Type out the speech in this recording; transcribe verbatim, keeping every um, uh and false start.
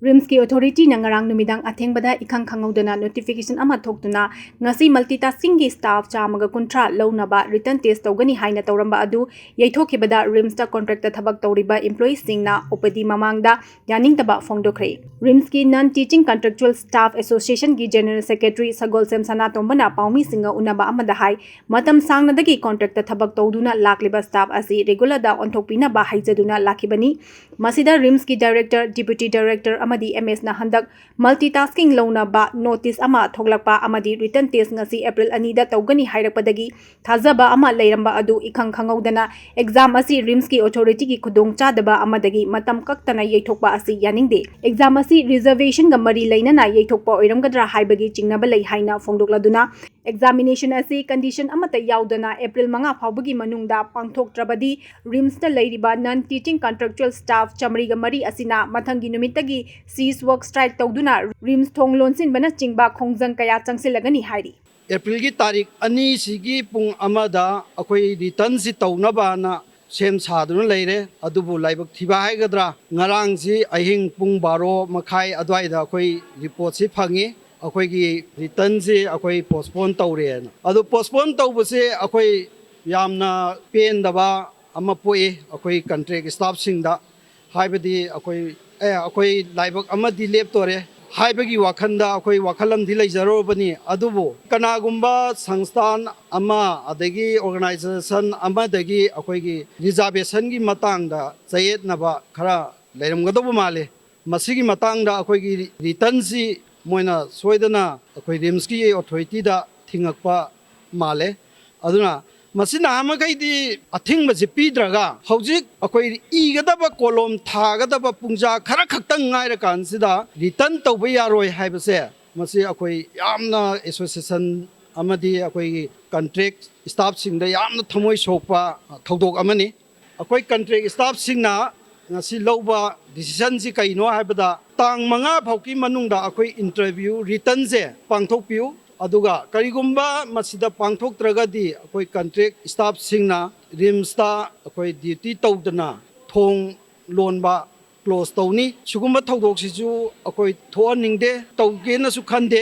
ꯔꯤꯝꯁꯀꯤ ꯑꯣꯊꯣꯔꯤꯇꯤꯅ ꯉꯔꯥꯡ ꯅꯨꯃꯤꯗꯥꯡ ꯑꯊꯦꯡꯕꯗ ꯏꯈꯪ ꯈꯪꯍꯧꯗꯅ ꯅꯣꯇꯤꯐꯤꯀꯦꯁꯟ ꯑꯃ ꯊꯣꯛꯇꯨꯅ ꯉꯁꯤ ꯃꯜꯇꯤꯇꯥꯁꯀꯤꯡꯒꯤ ꯁ꯭ꯇꯥꯐ ꯆꯥꯝꯃꯒ ꯀꯨꯟꯊ꯭ꯔꯥ ꯂꯧꯅꯕ ꯔꯤꯇꯟ ꯇꯦꯁ ꯇꯧꯒꯅꯤ ꯍꯥꯏꯅ ꯇꯧꯔꯝꯕ ꯑꯗꯨ ꯌꯩꯊꯣꯛꯈꯤꯕꯗ ꯔꯤꯝꯁꯇ ꯀꯣꯟꯇ꯭ꯔꯦꯛꯇ ꯊꯕꯛ ꯇꯧꯔꯤꯕ ꯏꯝꯄ꯭ꯂꯣꯌꯤꯁꯤꯡꯅ ꯑꯣ ꯄꯤ ꯗꯤ ꯃꯃꯥꯡꯗ ꯌꯥꯅꯤꯡꯗꯕ ꯐꯣꯡꯗꯣꯛꯈ꯭ꯔꯦ꯫ ꯔꯤꯝꯁꯀꯤ ꯅꯟ ꯇꯤꯆꯤꯡ ꯀꯟꯇ꯭ꯔꯦꯛꯆꯨꯑꯦꯜ ꯁ꯭ꯇꯥꯐ ꯑꯦꯁꯣꯁꯤꯌꯦꯁꯟꯒꯤ ꯖꯦꯅꯔꯦꯜ ꯁꯦꯀ꯭ꯔꯦꯇꯔꯤ ꯁꯒꯣꯜꯁꯦꯝ ꯁꯅꯥꯇꯣꯝꯕꯅ ꯄꯥꯎꯃꯤꯁꯤꯡꯒ ꯎꯅꯕ ꯑꯃꯗ ꯍꯥꯏ, ꯃꯇꯝ ꯁꯥꯡꯅꯗꯒꯤ ꯀꯣꯟꯇ꯭ꯔꯦꯛꯇ ꯊꯕꯛ ꯇꯧꯗꯨꯅ ꯂꯥꯛꯂꯤꯕ ꯁ꯭ꯇꯥꯐ ꯑꯁꯤ ꯔꯤꯒꯨꯂꯔꯗ ꯑꯣꯟꯊꯣꯛꯄꯤꯅꯕ ꯍꯥꯏꯖꯗꯨꯅ ꯂꯥꯛꯈꯤꯕꯅꯤ꯫ ꯃꯁꯤꯗ ꯔꯤꯝꯁꯀꯤ ꯗꯥꯏꯔꯦꯛꯇꯔ, ꯗꯤꯄ꯭ꯌꯨꯇꯤ ꯗꯥꯏꯔꯦꯛꯇꯔ ꯑꯃꯗꯤ ꯑꯦꯝ ꯑꯦꯁꯅ ꯍꯟꯗꯛ ꯃꯜꯇꯤꯇꯥꯁꯀꯤꯡ ꯂꯧꯅꯕ ꯅꯣꯇꯤꯁ ꯑꯃ ꯊꯣꯛꯂꯛꯄ ꯑꯃꯗꯤ ꯔꯤꯇꯟ ꯇꯦꯁ ꯉꯁꯤ ꯑꯦꯄ꯭ꯔꯤꯜ ꯑꯅꯤꯗ ꯇꯧꯒꯅꯤ ꯍꯥꯏꯔꯛꯄꯗꯒꯤ ꯊꯥꯖꯕ ꯑꯃ ꯂꯩꯔꯝꯕ ꯑꯗꯨ ꯏꯈꯪ ꯈꯪꯍꯧꯗꯅ ꯑꯦꯛꯖꯥꯝ ꯑꯁꯤ ꯔꯤꯝꯁꯀꯤ ꯑꯣꯊꯣꯔꯤꯇꯤꯒꯤ ꯈꯨꯗꯣꯡꯆꯥꯗꯕ ꯑꯃꯗꯒꯤ ꯃꯇꯝ ꯀꯛꯇꯅ ꯌꯩꯊꯣꯛꯄ ꯑꯁꯤ ꯌꯥꯅꯤꯡꯗꯦ꯫ ꯑꯦꯛꯖꯥꯝ ꯑꯁꯤ ꯔꯤꯖꯔꯕꯦꯁꯟꯒ ꯃꯔꯤ ꯂꯩꯅꯅ ꯌꯩꯊꯣꯛꯄ ꯑꯣꯏꯔꯝꯒꯗ꯭ꯔꯥ ꯍꯥꯏꯕꯒꯤ ꯆꯤꯡꯅꯕ ꯂꯩ ꯍꯥꯏꯅ ꯐꯣꯡꯗꯣꯛꯂꯗꯨꯅ, ꯑꯦꯛꯖꯥꯃꯤꯅꯦꯁꯟ ꯑꯁꯤ ꯀꯟꯗꯤꯁꯟ ꯑꯃꯠꯇ ꯌꯥꯎꯗꯅ ꯑꯦꯄ꯭ꯔꯤꯜ ꯃꯉꯥ ꯐꯥꯎꯕꯒꯤ ꯃꯅꯨꯡꯗ ꯄꯥꯡꯊꯣꯛꯇ꯭ꯔꯕꯗꯤ ꯔꯤꯝꯁꯇ ꯂꯩꯔꯤꯕ ꯅꯟ ꯇꯤꯆꯤꯡ ꯀꯟꯇ꯭ꯔꯦꯛꯆꯨꯑꯦꯜ ꯁ꯭ꯇꯥꯐ ꯆꯥꯃꯔꯤꯒ ꯃꯔꯤ ꯑꯁꯤꯅ ꯃꯊꯪꯒꯤ ꯅꯨꯃꯤꯠꯇꯒꯤ ꯁꯤꯖ ꯋꯥꯛ ꯁ꯭ꯇ꯭ꯔꯥꯏꯛ ꯇꯧꯗꯨꯅ ꯔꯤꯝꯁ ꯊꯣꯡ ꯂꯣꯟꯁꯤꯟꯕꯅꯆꯤꯡꯕ ꯈꯣꯡꯖꯪ ꯀꯌꯥ ꯆꯪꯁꯤꯜꯂꯒꯅꯤ ꯍꯥꯏꯔꯤ꯫ ꯑꯦꯄ꯭ꯔꯤꯜꯒꯤ ꯇꯥꯔꯤꯛ ꯑꯅꯤꯁꯤꯒꯤ ꯄꯨꯡ ꯑꯃꯗ ꯑꯩꯈꯣꯏ ꯔꯤꯇꯟꯁꯤ ꯇꯧꯅꯕꯅ ꯁꯦꯝ ꯁꯥꯗꯨꯅ ꯂꯩꯔꯦ꯫ ꯑꯗꯨꯕꯨ ꯂꯥꯏꯕꯛ ꯊꯤꯕ ꯍꯥꯏꯒꯗ꯭ꯔꯥ, ꯉꯔꯥꯡꯁꯤ ꯑꯍꯤꯡ ꯄꯨꯡ ꯕꯥꯔꯣ ꯃꯈꯥꯏ ꯑꯗꯨꯋꯥꯏꯗ ꯑꯩꯈꯣꯏ ꯔꯤꯄꯣꯔꯠꯁꯤ ꯐꯪꯉꯤ꯫ ꯑꯩꯈꯣꯏꯒꯤ ꯔꯤꯇꯟꯁꯤ ꯑꯩꯈꯣꯏ ꯄꯣꯁꯄꯣꯟ ꯇꯧꯔꯦꯅ꯫ ꯑꯗꯨ ꯄꯣꯁꯄꯣꯟ ꯇꯧꯕꯁꯦ ꯑꯩꯈꯣꯏ ꯌꯥꯝꯅ ꯄꯦꯟꯗꯕ ꯑꯃ ꯄꯣꯛꯏ ꯑꯩꯈꯣꯏ ꯀꯟꯇ꯭ꯔꯦꯛ ꯁ꯭ꯇꯥꯐꯁꯤꯡꯗ꯫ ꯍꯥꯏꯕꯗꯤ ꯑꯩꯈꯣꯏ, ꯑꯦ, ꯑꯩꯈꯣꯏ ꯂꯥꯏꯕꯛ ꯑꯃꯗꯤ ꯂꯦꯞꯇꯣꯔꯦ ꯍꯥꯏꯕꯒꯤ ꯋꯥꯈꯜꯗ ꯑꯩꯈꯣꯏ ꯋꯥꯈꯜ ꯑꯃꯗꯤ ꯂꯩꯖꯔꯨꯔꯕꯅꯤ꯫ ꯑꯗꯨꯕꯨ ꯀꯅꯥꯒꯨꯝꯕ ꯁꯪꯁꯊꯥꯟ ꯑꯃ, ꯑꯗꯒꯤ ꯑꯣꯔꯒꯅꯥꯏꯖꯦꯁꯟ ꯑꯃꯗꯒꯤ ꯑꯩꯈꯣꯏꯒꯤ ꯔꯤꯖꯥꯔꯕꯦꯁꯟꯒꯤ ꯃꯇꯥꯡꯗ ꯆꯌꯦꯠꯅꯕ ꯈꯔ ꯂꯩꯔꯝꯒꯗꯧꯕ ꯃꯥꯜꯂꯤ꯫ ꯃꯁꯤꯒꯤ ꯃꯇꯥꯡꯗ ꯑꯩꯈꯣꯏꯒꯤ ꯔꯤꯇꯟꯁꯤ ꯃꯣꯏꯅ ꯁꯣꯏꯗꯅ ꯑꯩꯈꯣꯏ ꯔꯤꯝꯁꯀꯤ ꯑꯣꯊꯣꯔꯤꯇꯤꯗ ꯊꯤꯡꯉꯛꯄ ꯃꯥꯜꯂꯦ꯫ ꯑꯗꯨꯅ ꯃꯁꯤ ꯅꯍꯥꯟꯃꯈꯩꯗꯤ ꯑꯊꯤꯡꯕꯁꯤ ꯄꯤꯗ꯭ꯔꯒ ꯍꯧꯖꯤꯛ ꯑꯩꯈꯣꯏ ꯏꯒꯗꯕ ꯀꯣꯂꯣꯝ ꯊꯥꯒꯗꯕ ꯄꯨꯡꯖꯥ ꯈꯔ ꯈꯛꯇꯪ ꯉꯥꯏꯔꯀꯥꯟꯁꯤꯗ ꯔꯤꯇꯟ ꯇꯧꯕ ꯌꯥꯔꯣꯏ ꯍꯥꯏꯕꯁꯦ, ꯃꯁꯤ ꯑꯩꯈꯣꯏ ꯌꯥꯝꯅ ꯑꯦꯁꯣꯁꯤꯌꯦꯁꯟ ꯑꯃꯗꯤ ꯑꯩꯈꯣꯏꯒꯤ ꯀꯟꯇ꯭ꯔꯦꯛ ꯁ꯭ꯇꯥꯐꯁꯤꯡꯗ ꯌꯥꯝꯅ ꯊꯃꯣꯏ ꯁꯣꯛꯄ ꯊꯧꯗꯣꯛ ꯑꯃꯅꯤ꯫ ꯑꯩꯈꯣꯏ ꯀꯟꯇ꯭ꯔꯦꯛ ꯁ꯭ꯇꯥꯐꯁꯤꯡꯅ ꯉꯁꯤ ꯂꯧꯕ ꯗꯤꯁꯤꯖꯟꯁꯤ ꯀꯩꯅꯣ ꯍꯥꯏꯕꯗ, ꯇꯥꯡ ꯃꯉꯥ ꯐꯥꯎꯒꯤ ꯃꯅꯨꯡꯗ ꯑꯩꯈꯣꯏ ꯏꯟꯇꯔꯚ꯭ꯌꯨ ꯔꯤꯇꯟꯁꯦ ꯄꯥꯡꯊꯣꯛꯄꯤꯌꯨ, ꯑꯗꯨꯒ ꯀꯔꯤꯒꯨꯝꯕ ꯃꯁꯤꯗ ꯄꯥꯡꯊꯣꯛꯇ꯭ꯔꯒꯗꯤ ꯑꯩꯈꯣꯏ ꯀꯟꯇ꯭ꯔꯦꯛ ꯁ꯭ꯇꯥꯐꯁꯤꯡꯅ ꯔꯤꯝꯁꯇ ꯑꯩꯈꯣꯏ ꯗ꯭ꯌꯨꯇꯤ ꯇꯧꯗꯅ ꯊꯣꯡ ꯂꯣꯟꯕ ꯀ꯭ꯂꯣꯖ ꯇꯧꯅꯤ꯫ ꯁꯤꯒꯨꯝꯕ ꯊꯧꯗꯣꯛꯁꯤꯁꯨ ꯑꯩꯈꯣꯏ ꯊꯣꯛꯍꯟꯅꯤꯡꯗꯦ, ꯇꯧꯒꯦꯅꯁꯨ ꯈꯟꯗꯦ꯫